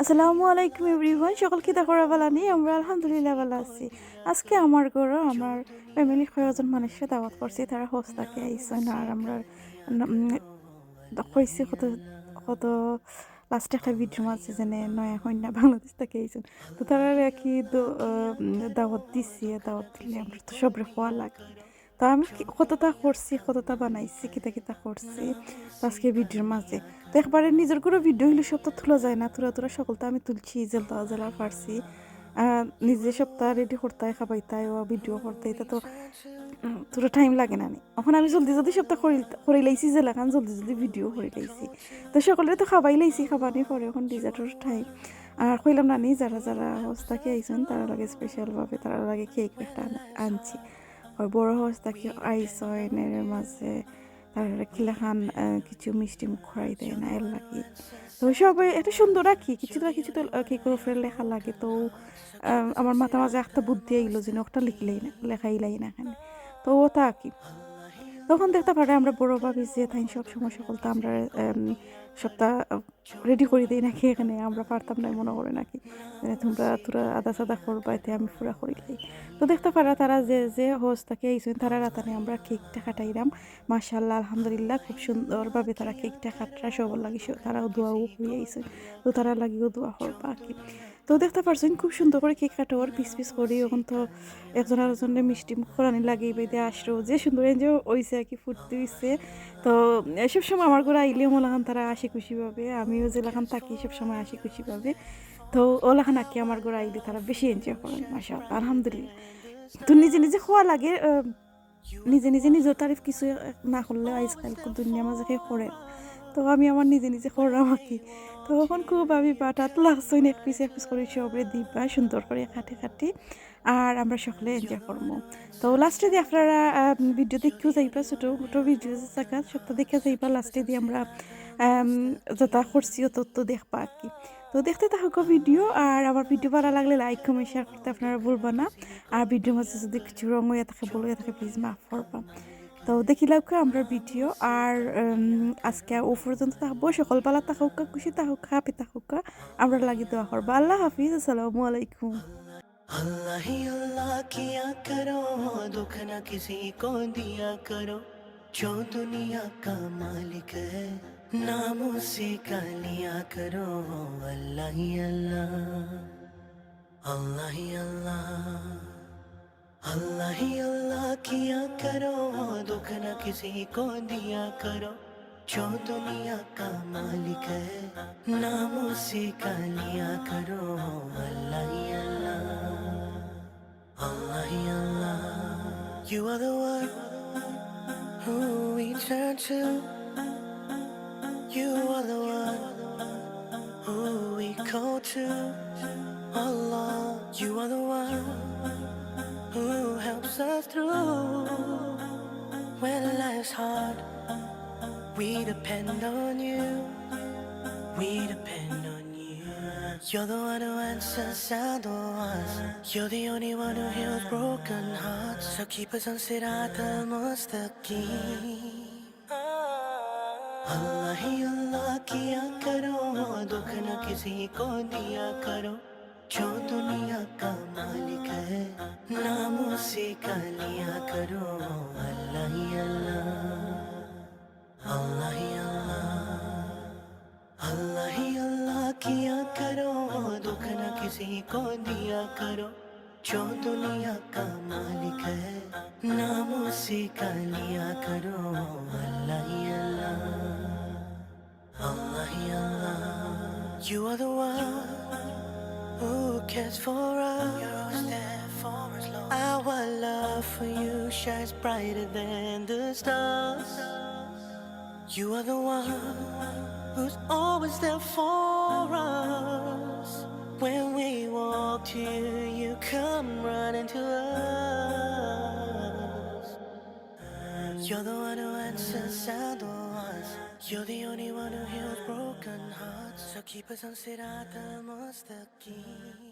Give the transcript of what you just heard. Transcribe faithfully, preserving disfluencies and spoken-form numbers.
আসসালামু আলাইকুম এভরিওয়ান, সকল কিতা খবর, ভালা নি? আমরা আলহামদুলিল্লাহ ভালা আছি। আজকে আমার ঘরো আমার ফ্যামিলি কয়েকজন মানুষরে দাওয়াত করছি, তারা হজ থাকি আইছইন। আর আমরা কইছি কত কত লাস্টে একটা ভিডিওর মাঝে যেনে নয়া কইন্যা বাংলাদেশ থাকি আইছইন, তো তারা আর কি দ- আহ, দাওয়াত দিছি। দাওয়াত দিলে আমরা তো সবরে খোয়া লাগে। তো আমি কি- কতটা করছি, কতটা বানাইছি, কিতা কিতা করছি, তো আজকে ভিডিওর মাঝে তো একবারে নিজর ঘরো ভিডিও অইলে সবটা তুলা যায় না, থুড়া থুড়া সকলটা আমি তুলছি, যেলা যেলা পারছি। আহ, নিজে সবটা রেডি করতায়, খাবাইতায় ও ভিডিও করতায়, ইতা তো উম, থুড়া টাইম লাগে না নি? অখন আমি জলদি জলদি সবটা করি করিলাইছি, যেলাখান জলদি জলদি ভিডিও করিলাইছি। তো সকলরে তো খাবাইলাইছি, খাবানির পরে অখন ডেজার্টর টাইম। আর কইলাম না নি, যারা যারা হজ থাকি আইছইন, তারার লাগি স্পেশাল ভাবে তারার লাগি কেক একটা আন- আনছি। আর বড় হজ থাকি আইছইন, এর মাঝে তারারে কিলাখান, আহ, কিছু মিষ্টি মুখ করাই দেয় না, এর লাগি। তো সবে একটা সুন্দর আর কি, কিছু না কিছু তো, আহ, কেকর উপরে লেখা লাগে। তো, আহ, আমার মাথার মাঝে একটা বুদ্ধি আইলো যে একটা লিখলেই না, লেখাইলাই না এখানে। তো ওটা আর কি। তখন দেখতা পাররা আমরা বড় ভাবি যে তাইন সব সময় সকলটা আমরা, আম, সবটা, আহ, রেডি করি দেই নাকি এখানে, আমরা পারতাম না মনে করে নাকি, মানে, তোমরা থুড়া আধা সাদা করবা, এতে আমি পুরা করিলাই। তো দেখতা পাররা তারা যে যে হজ থাকি আইছইন, তারার আতানে আমরা কেকটা কাটাইরাম। মাশাআল্লাহ, আলহামদুলিল্লাহ, খুব সুন্দরভাবে তারা কেকটা কাটরা, সবর লাগি স- তারাও দোয়াও করি আইছইন, তো তারার লাগিও দোয়া করবা আর কি। তো দেখতা পারছইন খুব সুন্দর করি কেক কাটা অর, পিস পিস করি। অখন তো একজন আরকজনরে মিষ্টি মুখ করানি লাগে, এই বাদে আসলো যে সুন্দর এনজয় অইছে আর কি, ফুর্তি অইছে। তো সব সময় আমার ঘরো আইলে অলাখান তারা হাসি খুশি ভাবে, আমিও যেলাখান থাকি সব সময় হাসি খুশি ভাবে। তো অলাখান আর কি আমার ঘরো আইলে তারা বেশি এনজয় করে, মাশাআল্লাহ, আলহামদুলিল্লাহ। তো নিজে নিজে খোয়া লাগে, আহ, নিজে নিজে নিজর তারিফ কিছু না করলে আজকাল দুনিয়ার মাঝে কেউ করে। তো আমি আমার নিজে নিজে করলাম আর কি। তো অখন খুব আমি বাটাত লাগছইন, এক পিস এক পিস করি সবরে দিবা সুন্দর করি কাটি কাটি। আর আমরা সকলে এনজয় করমু। তো লাস্টে দি আপনারা, আহ, ভিডিও দেখিও যাইবা, ছোট মোটো ভিডিও যে জাগা সবটা দেখিয়া যাইবা। লাস্টে দি আমরা, আম, যেটা করছি অত তো দেখবা আর কি। তো দেখতে থাকো ভিডিও, আর আমার ভিডিও ভালা লাগলে লাইক, কমেন্ট, শেয়ার করতে আপনারা ভুলবা না। আর ভিডিওর মাঝে যদি কিছু রং অইয়া থাকে, ভুল অইয়া থাকে, প্লিজ মাফ করবা। তো দেখিলাউক্কা আমরা ভিডিও, আর, উম, আজকে ও পর্যন্ত থাকবো। সকল ভালা থাকউক্কা, খুশি থাকউক্কা, হ্যাপি থাকউক্কা। আমরার লাগি দোয়া করবা। আল্লাহ হাফিজ, আসসালামু আলাইকুম। अल्लाह ही अल्लाह किया करो, दुख ना किसी को दिया करो। जो दुनिया का मालिक है, नाम उसी का लिया करो। अल्लाह ही अल्लाह, अल्लाह ही अल्लाह, अल्लाह ही अल्लाह किया करो, दुख ना किसी को दिया करो। जो दुनिया का मालिक है, नाम उसी का लिया करो। अल्लाह ही अल्लाह, अल्लाह ही अल्लाह। You are the one who we turn to. You are the one who we call to. Allah, you are the one who helps us through. When life's hard, we depend on you. We depend on you. You're the one who answers our du'as. You're the only one who heals broken hearts. So keep us on Sirat al-Mustaqim. अल्लाह ही अल्लाह किया करो, दुख ना किसी को दिया करो। जो दुनिया का मालिक है, नाम उसी का लिया करो। अल्लाह ही अल्लाह, अल्लाह ही अल्लाह, अल्लाह ही अल्लाह किया करो, दुख ना किसी को दिया करो। जो दुनिया का मालिक है, नाम उसी का लिया करो। अल्लाह ही अल्लाह, अल्लाह ही अल्लाह। You are the one who cares for us. You're always there for us, Lord. Our love for you shines brighter than the stars. You are the one who's always there for us. When we walk to you, you come running to us. You're the one who answers our du'as. You're the only one who heals broken hearts. So keep us on Sirat al-Mustaqim.